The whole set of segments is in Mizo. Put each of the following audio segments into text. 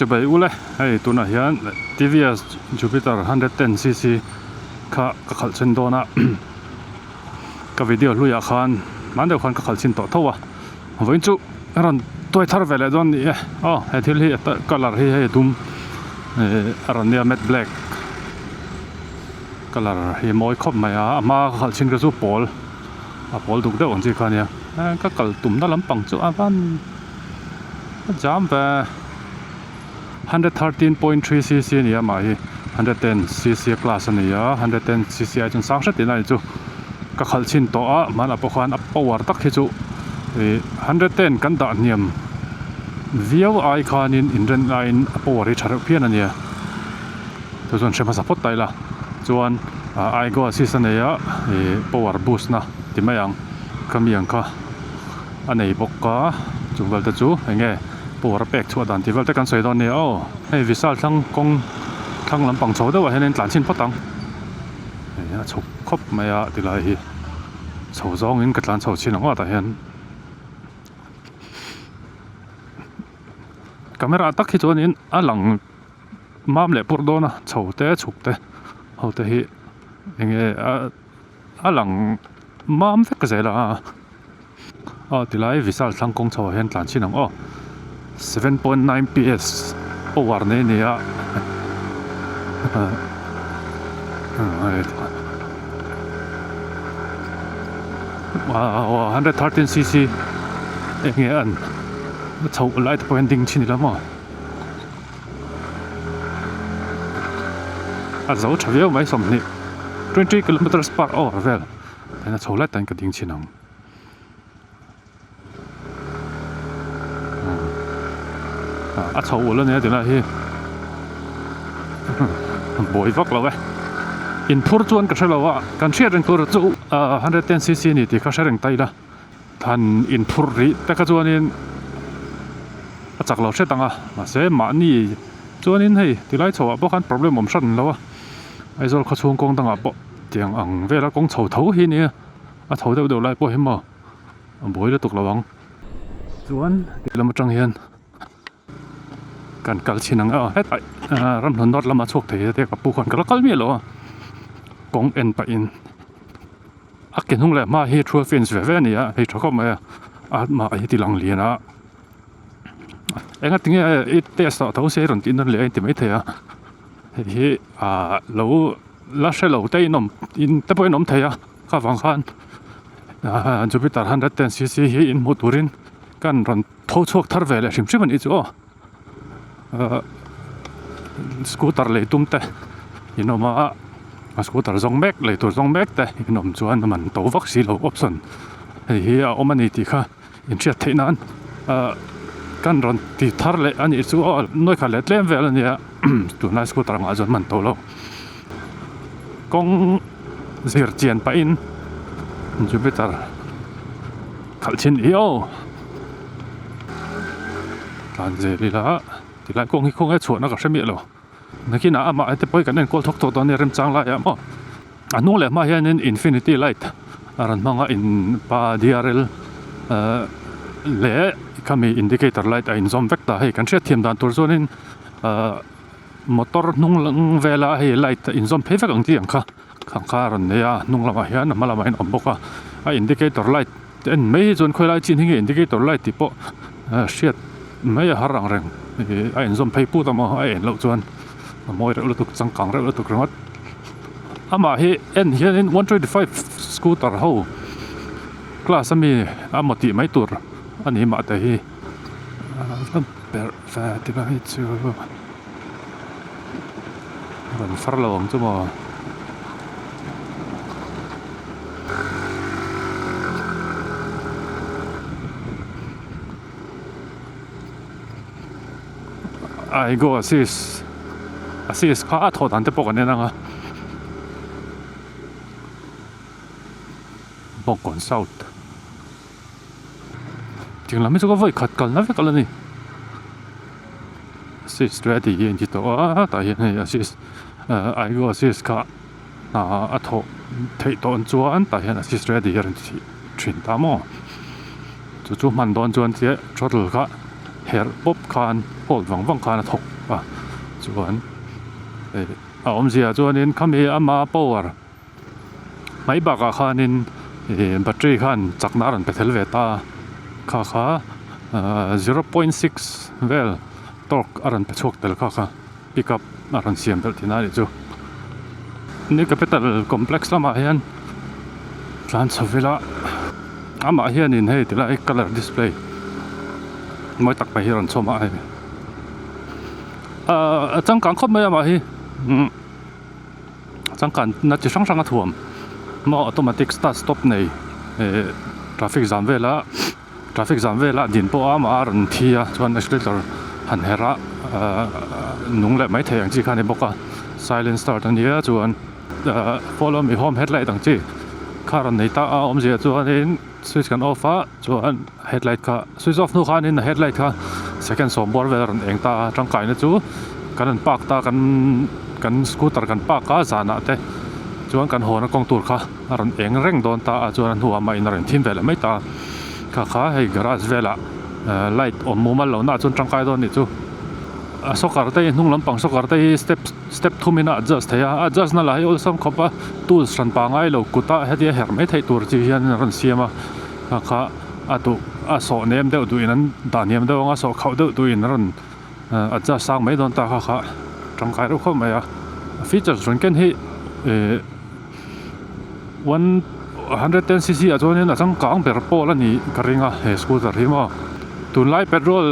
Chibai ule hei tunah hian TVS Jupiter 110 cc kha ka khalh chhin dawn a ka video hluiah khan hman deuh khan ka khalh chhin tawh tho a vawiin chu a rawn tuai thar ve leh dawn a ni e aw he thil hi colour hi hei a dum ih a rawn nia matte black colour hi mawi khawp mai a a hma ka khalh chhin kha chu pawl a pawl duk deuh ang chi kha a nia ka kal tumna lampang chu a van. A jam ve 113.3 cc a ni a mah hi 110 cc class a ni a 110 cc ai chuan sang hret tihna a ni chu ka khalh chhin tawh a hmanah pawh khan a power tak hi chu ih 110 kan dah hniam viau ai khanin inren laiin a power hi tha reuh phian a nia chu chuan hre hmasa phawt ta ila chuan aigo assist a nei a ih power boost na ti mai ang khami ang kha. A nei bawk a chung vel te chu eng nge power a pek chhuah dan tih vel te kan sawi dawn nia aw hei Vishal thlang kawng thlang lampang chho deuh ah hian in tlan chhin phawt ang hei a chhuk khawp mai a tilai hi chho zawng in ka tlan chho chhin ang aw tah hian camera tak hi chuan in a lang mam leh purh dawn a chho te chhuk te ho te hi eng nge a. A lang mam vek zel a aw tilai Vishal thlang kawng chho ah hian tlan chhin ang aw 7.9 PS power nei a ni a aw 113 cc eng nge an chhoh lai te pawh hian ding chhin ila maw. A zo tha viau mai 20 20 kilometers per hour vel ena chho lai tan ka ding chhin ang a chho ul ania tilai hi buai vak lo e inphur chuan ka hrelo a kan hriat reng tur chu 110 cc a ni tih kha hre reng ta ila. Han inphurh rih te kha chuanin a chak lo hret ang a mahse mahni chuanin hei tilai chho ah pawh khan problem awm hran lo a Aizawl khaw chhung kawng dangah pawh tiang ang vela kawng chho tho hi nia a chho deuh deuh lai pawh hi maw a buai lutuk lo ang chuan ti lam atang hian kan kal chhin ang a hetah ramhlun north lama chhuak thei te ka pu khan ka la kal miah lo a kawng en pah in. A ke hnung leh hma hi thua fence ve ve a ni a hei tha khawp mai a a mah hi ti lang lian a enga tinge i test ah tho se rawn tih nawn leh a inti maithei a hei hi ah lo la hre lo te in awm in te pawh in awm thei a kha vang khan ah Jupiter 110 cc hi in hmuh turin kan rawn tho chhuak thar ve leh hrim hrim a nih chu aw ahh scooter lei tum te in awm a a scooter zawng mek lei tur zawng mek te in awm chuan a man to vak si lo option hei hi a awm a ni tih kha in hriat theih nan ahh kan rawn ti thar leh a nih chu aw nuai khat leh tlem vel a nia tunlai scooter angah chuan man to lo kawng zir chian pahin Jupiter khalh chhin hi aw. Tlan zel ila tilai kawng hi khawnge chhuahna ka hre miah lo nakinah amah te pawh hi kan enkawl thawk thawk dawn nia remchang laiah maw a hnung leh hma hianin infinity light a rawn hmang a in pa D_R_L ahh leh khami indicator light a inzawm vek ta hei kan hriatthiam dan tur chuanin ahh motor hnung lang vela hei light a inzawm phei vek ang chi ang kha khang kha a rawn nei a hnung lamah hian a hma lamah hian a awm bawk a a indicator light en mai hi chuan khawilai chin hi nge indicator light tih pawh hriat mai a har ang reng ih a inzawm phei put a maw a en loh chuan a mawi reuh lutuk changkang reuh lutuk ringawt amah hi en hianin 125 scooter ho class ami a maw tih mai tur a ni mah te hi a berh ve ti mai chu rawn far lo ang chu maw. Ai go assist assist kha a thawh dan te pawh kan en ang a Bawngkawn south Tiang lam hi chu ka vawi khat kalna vek a la ni assist ready hi a inti tawh a tah hian hei assist ai go assist kha a thawh theih tawh ang chuan tah hian assist ready hi a rawn ti thin ta maw chu chu hman dawn chuan chiah throttle kha. Herh pawp khan hold vang vang khan a thawk a chuan eh a awmzia chuanin khami ama power mai bakah khanin ih battery khan chakna a rawn pe tel ve ta a kha kha ahh zero point six vel torque a rawn pe chhuak tel kha kha pick up a rawn siam belh thin a nih chu new capital complex lamah hian tlan chho ila amah hianin hei tilai colour display mawi tak mai hi a rawn chhawm a hei ahh a changkang khawp mai amah hi umm changkan na chi hrang hrang a thuam maw automatic start stop nei eh traffic zam vela. Traffic zam velah din pawh a amah a rawn thi a chuan accelerator han herh a ahh nung leh mai thei ang chi kha a ni bawk a silent start a nia chuan ahh follow me home headlight ang chi kha a rawn nei ta a awmzia chuanin switch kan off a chuan headlight kha switch off hnu khanin a headlight kha second sawm bawr vel a rawn eng ta a tangkaina chu kan rawn park ta kan kan scooter kan park a zanah te chuan kan hawn a kawng tur kha. A rawn eng reng dawn ta a chuan a hnuah mah in a rawn thim ve leh mai ta a kha kha hei garage velah light awm mumal loh na ah chuan tangkai dawn a nih chu a soccer te hi hnung lampang soccer te hi step step thum in a adjust thei a a adjust na lah hi awlsam khawp a tools hran pangai lo kut a hetia herh mai theih tur chi hian a rawn siam a kha kha a duh a sawh nem deuh duh in an dah hniam deuh ang a sawh khauh deuh duh in a rawn adjust sang mai dawn ta kha kha tangkai reuh khawp mai a features rawn ken hi eh. 110 cc ah chuanin a changkang ber pawl a nih ka ring a he scooter hi maw tunlai petrol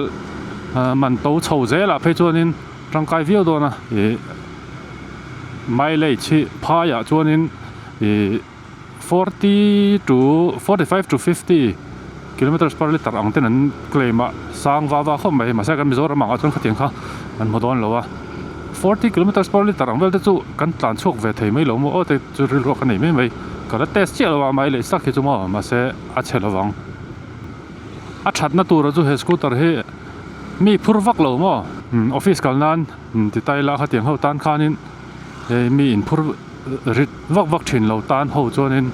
man to chho zelah phei chuanin tangkai viau dawn a ih mileage hi phaiah chuanin ih 40 to 45 to 50 kilometers per litre ang ten an claim a sang va va khawp mai mahse kan Mizoram ang ah chuan khatiang kha an hmu dawn lo a. 40 kilometers per litre ang vel te chu kan tlan chhuak ve thei mai lo maw aw te chu rilruak a nei mai mai ka la test chiah lo a mai leh sak hi chu maw mahse a chhe lovang a thatna tura chu he scooter hi mi phur vak lo maw office kal nan ti ta ila khatiang ho tan khanin hei mi in phur rit vak vak thin lo tan ho chuanin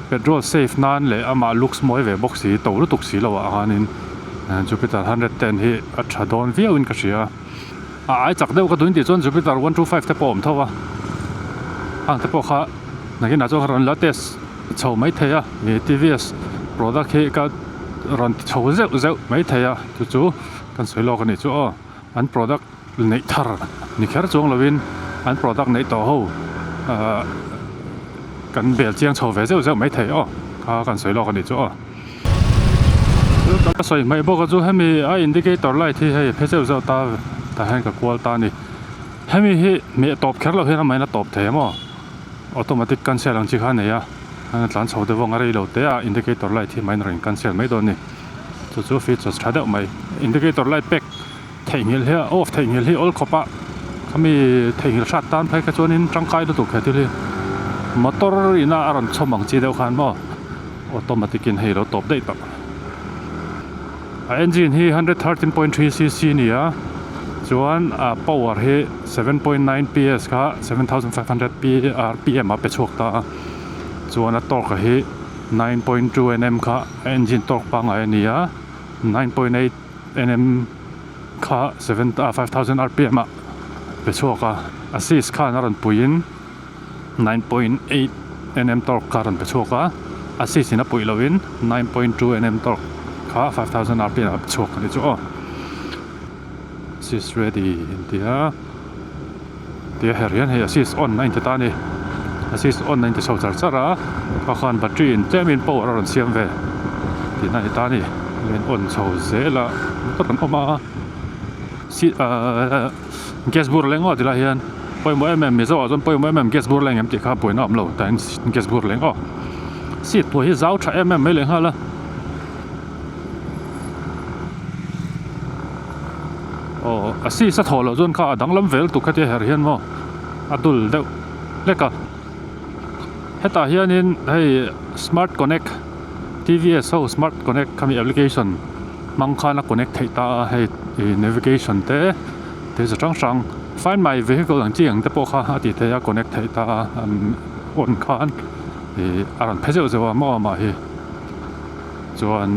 petrol save nan leh amah looks mawi ve bawk si to lutuk si lo ah khanin Jupiter 110 hi a tha dawn viau in ka hria. A ai chak deuh ka duin tih chuan Jupiter 125 te pawh a awm tho a, hang te pawh kha nakinah chuan ka rawn la test chho mai thei a, ih TVS product hi ka rawn ti chho zeuh zeuh mai thei a, chu chu kan sawi lawk a nih chu aw, an product neih thar ni kher chuang lovin an product neih tawh ho ahh kan bel chiang chho ve zeuh zeuh mai thei aw, kha kan sawi lawk a nih chu aw. Ka sawi hmaih bawk a chu hemi a indicator light hi hei phe zeuh zeuh ta tah hian ka kual ta a ni hemi hi hmeh tawp kher loh hian amahin a tawp thei a maw automatic cancel ang chi kha a nei a a tlan chho deuh vang a rei lo te a indicator light hi amahin a rawn cancel mai dawn a ni chu chu features tha deuh mai indicator light pek theihnghilh hi off theihnghilh hi awl khawp a khami theihnghilh hrat tan phei kha chuanin tangkai lutuk he thil hi motor ina a rawn chhawm ang chi deuh khan maw. Automatic in hei lo tawp daih tawh. A engine hi 113.3 cc ni a chuan a power hi 7.9 PS kha 7500 rpm a pe chhuak ta a chuan a torque hi 9.2 nm kha a engine torque pangngai a ni a 9.8 nm kha 5000 rpm ah pe chhuak a assist khan a rawn puiin. 9.8 nm torque kha a rawn pe chhuak a, a seat in a puih lohin 9.2 nm torque kha 5000 rpm ah a pe chhuak a nih chu aw. Assist ready an ti a, tia her hian hei assist on a inti ta a ni, assist on a inti chho char char a, kha khan battery in tlemin power a rawn siam ve tihna a ni ta a ni, a in on chho zel a motor an awm a seat ahh. Gas bur leng aw tilai hian pawimawh em em Mizo ah chuan pawimawh em em gas bur leng em tih kha buaina a awm lo tah hian gas bur leng aw seat pawh hi zau tha em em mai leh nghal a aw a seat a thawh loh chuan kha a danglam vel tuk khatia herh hian maw a dul deuh hlek a hetah hianin hei smart connect T_V_S ho smart connect khami application. Hmang khan a connect theih ta a hei ih navigation te thil chi hrang hrang find my vehicle ang chi ang te pawh kha a tih theih a connect theih ta a an on khan ih a rawn phe zeuh zeuh a maw amah hi chuan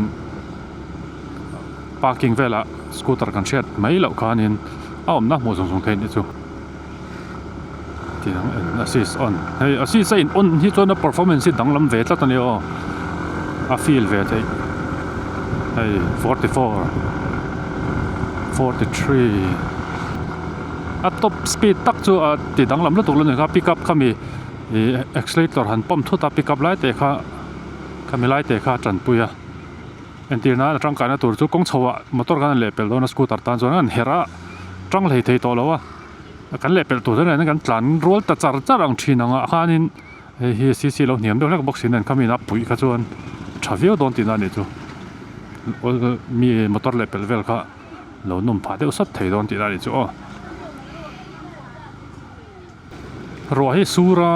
parking velah scooter kan hriat mai loh khanin a awmna hmuh zawng zawng theih a nih chu. Tiang en assist on hei assist a in on hi chuan a performance hi danglam ve tlat a ni aw a feel ve theih hei 44 43 a top speed tak chu a ti danglam lutuk lo ni kha pickup khami ih accelerator han pump thut a pickup lai te kha khami lai te kha a tanpui a entir nan a tangkaina tur chu kawng chho ah motor khan a lehpelh dawn a scooter tan chuan an herh a tang hlei thei tawh lo a kan lehpelh tur chuan kan tlan rual ta char char ang thin ang ah khanin hei hi c c lo hniam deuh hlek bawk si nen khami a puih kha chuan tha viau dawn tihna a nih chu mi motor lehpelh vel kha lo nawm phah deuh sat thei dawn tihna a nih chu aw. Ruah hi sur a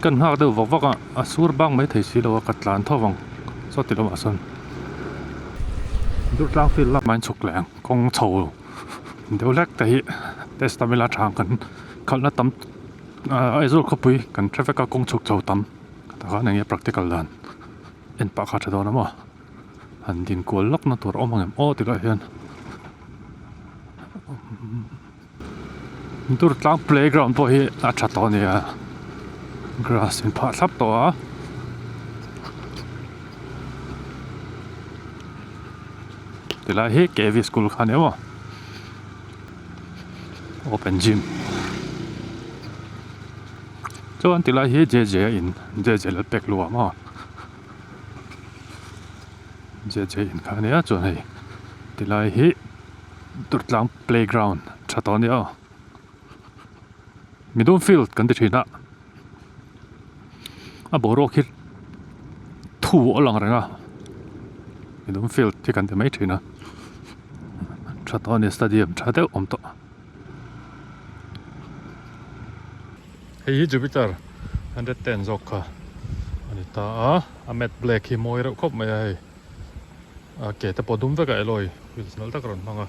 kan nghak deuh vak vak a a sur bang mai thei si lo a ka tlan tho vang saw ti lamah sawn Durtlang field lamah in chhuk leh ang kawng chho deuh hlek te hi test a mila tha ang kan khalhna tam ahh Aizawl khawpui kan hre vek a kawng chhuk chho tam tah khan eng nge practical dan en pah kha a tha dawn a maw. Han din kual lawk na tur a awm ang em aw ti lai hian Durtlang playground pawh hi a tha tawh a nia grass in phah thlap tawh a tilai hi K V school kha a ni maw open gym chuan tilai hi J J a in J J Lalpek luah maw. J J in kha ania chuan hei tilai hi Durtlang playground tha tawh ania aw Midum field kan ti thin a a boruak hi thu a lang reng a Midum field hi kan ti mai thin a tha tawh ania stadium tha deuh awm tawh. Hei hi Jupiter 110 zawk kha a ni ta a, a matte black hi mawi reuh khawp mai a hei a ke te pawh dum vek a alloy wheels nalh tak a rawn hmang a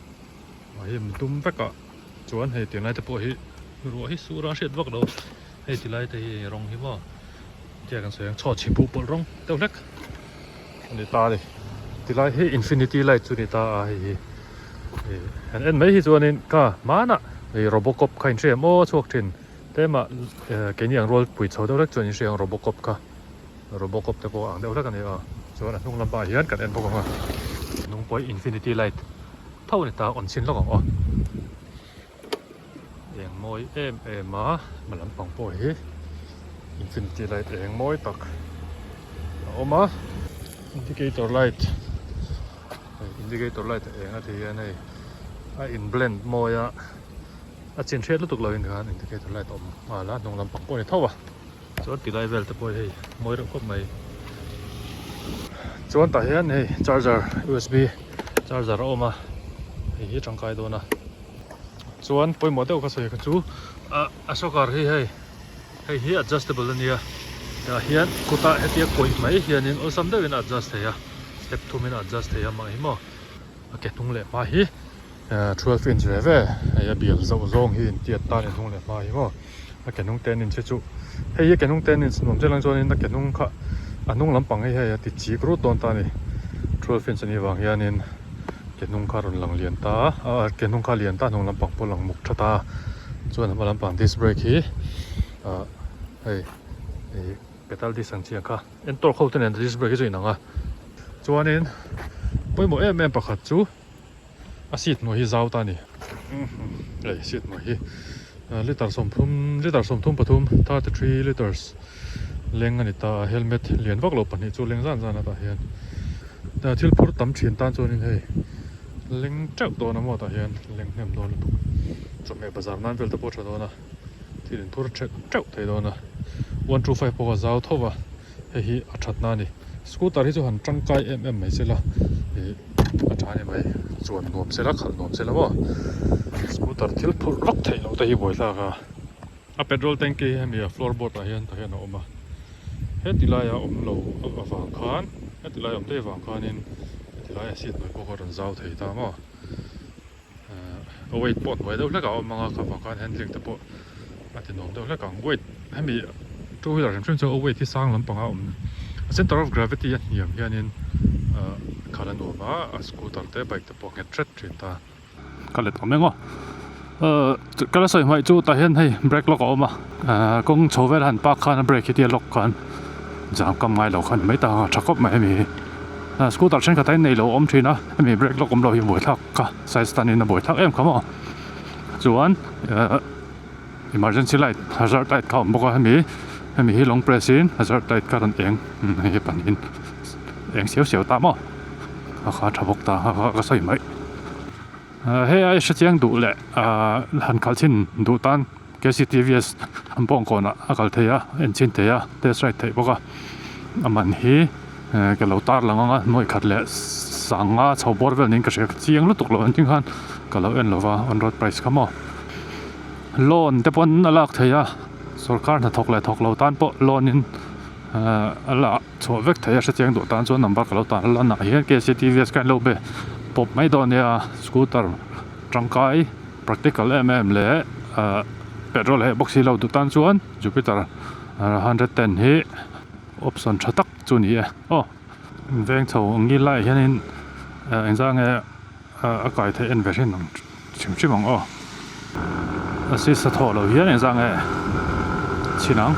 a hi dum vek a chuan hei tunlai te pawh hi ruah hi sur a hriat vak lo hei tilai te hi rawng hi maw tia kan sawi ang chhaw chhi buh pawlh rawng deuh hlek a ni ta a ni tilai hi infinity light chu a ni ta a hei hi ih han en mai hi chuanin ka hmanah ih robocop kha in hria em aw chhuak thin tlema keini ang rual pui chho deuh hlek chuan in hria ang robocop kha robocop te pawh ang deuh hlek a ni a chuan a hnung lampah hian kan en bawk ang a hnung pawh hi infinity light tho a ni ta on chhin lawk ang aw eng mawi em em a hma lampang pawh hi infinity light eng mawi tak a awm a indicator light hei indicator light a eng a ti hian hei a in blend mawi a a chin hriat lutuk lo in khan indicator light a awm nghal a hnung lampang pawh a ni tho a chuan ti lai vel te pawh hi hei mawi reuh khawp mai chuan tah hian hei charger usb charger a awm a hei hi tangkai dawn a. Chuan pawimawh deuh ka sawi kha chu ah a soccer hi hei hei hi adjustable a nia tah hian kutah hetia kawih mai hianin awlsam deuhin a adjust thei a step thumin a adjust thei a mah hi maw a ke hnung leh hma hi 12 inch ve ve hei a bial zauh zawng hi intiat tan in hnung leh hma hi maw a ke hnung ten inch hi chu hei hi ke hnung ten inch nuam chiah lang chuanin a ke hnung kha a hnung lampang hi hei a ti chik rut dawn ta a ni 12 inch a nih vang hianin. Ke hnung kha rawn lang lian ta a ke hnung kha lian ta hnung lampang pawh lang muk tha ta a chuan a hma lampang disc brake hi ah hei ih petal disc ang chi ang kha entor ho te nen disc brake hi chu inang a chuanin pawimawh em em pakhat chu a seat hnuai hi zau ta a ni hei seat hnuai hi litre sawmthum litre 33 33 litres leng a ni ta a helmet lian vak lo pahnih chu leng zan zan a tah hian. Thil phur tam thin tan chuanin hei leng teuh dawn a maw tah hian leng hnem dawn lutuk chawhmeh bazar nan vel te pawh a tha dawn a thil in phur teuh teuh thei dawn a 125 pawh a zau tho va hei hi a that na a ni scooter hi chu han tangkai em em mai se la ih a tha a ni mai chuan nuam se la khalh nuam se la maw scooter thil phurh vak theih loh te hi buaithlak a a petrol tank hi hemi a floor board ah hian tah hian a awm a heti laia awm lo avang khan heti laia awm daih avang khanin heti laia seat hnuai pawh kha a rawn zau thei ta maw ahh a weight pawh hnuai deuh hlek a awm ang a kha vang khan handling te pawh a ti nuam deuh hlek ang weight hemi two wheeler hrim hrim chu a weight hi sang lampang a awm a center of gravity a hniam hianin Khalh a nuam a, a scooter te bike te pawh a nghet hret thin ta. Ka let awm eng aw. Ka la sawi hmaih chu tah hian hei brake lock a awm a, kawng chho vel han park khan a brake hi tia lock khan jam kam ngai lo khan mai ta a tha khawp mai hemi hi. Scooter thenkhat ah hian neilo a awm thin a, hemi brake lock awm lo hi a buaithlak kha side stand in a buaithlak em kha maw. Chuan emergency light hazard light kha a awm bawk a hemi hemi hi long press in hazard light kha a rawn eng hei hi pahnihin eng siau siau ta maw a kha a tha bawk ta a ka sawi mai hei ai hrechiang duh leh ah han khalh chhin duh tan K_C_T_V_S an bawng kawnah a kal thei a en chhin thei a test ride theih bawk a a man hi ka lo tar lang ang a nuaih khat leh sanga chho bawr vel niin ka hria chiang lutuk lo ang tih khan ka lo en lova on road price kha maw. Loan te pawn a lak theih a, sorkar hnathawk leh thawk lo tan pawh loan in a la chhuah vek theih a hrechiang duh tan chuan number ka lo tan a lanah hian K_C_T_V_S kha an lo be pawp mai dawn nia scooter tangkai practical em em leh petrol heh bawk si lo duh tan chuan Jupiter 110 hi option tha tak chu a ni e aw veng chho ang ngil laiah hianin engzah nge a kai theih en ve hrin ang hrim hrim ang aw a sisa thawh loh hian engzah nge chhin ang.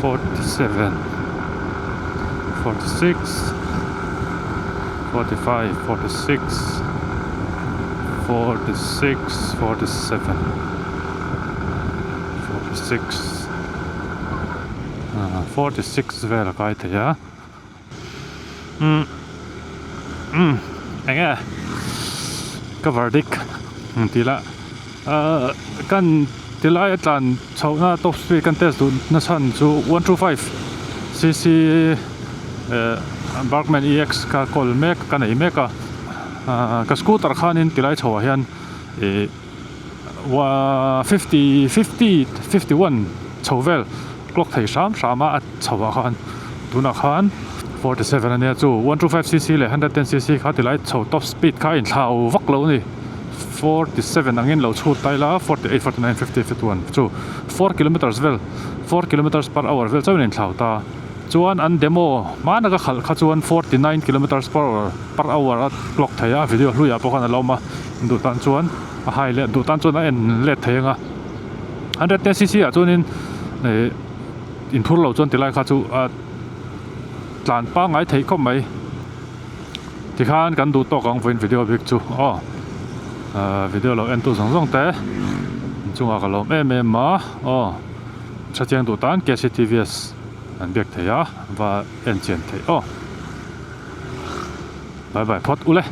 47 46 45 46 46 47 46 46 vel a kai thei a umm umm eng nge ka verdict ang tih lah ahh kan ti lai a tlan chhohna top speed kan test duh na chhan chu 125 cc eh Burgman EX ka kawl mek ka nei mek a ahh ka scooter khanin ti lai chho ah hian ih 50 50 51 chho vel clock thei hram hram a a chho ah khan tunah khan 47 ania chu 125 cc leh 110 cc kha tilai chho top speed kha a inthlau vak lo a ni 47 angin lo chhut ta ila 48 49 50 51 chu 4 kilometers vel 4 kilometers per hour vel chauhin a inthlau ta chuan an demo hmana ka khalh kha chuan 49 kilometers per hour per hour a clock thei a video hluiah pawh khan a lo awm a duh tan chuan a hai leh duh tan chuan a en let thei ang a 110 cc ah chuanin ih inphur lo chuan tilai kha chu a tlan pangngai theih khawp mai tikhan kan duh tawk ang vawiin video bik chu aw ah video lo en tu zawng zawng te inchungah ka lawm em em a aw tha chiang duh tan K_C_T_V_S an biak thei a va en chian theih aw bye bye phawt ule.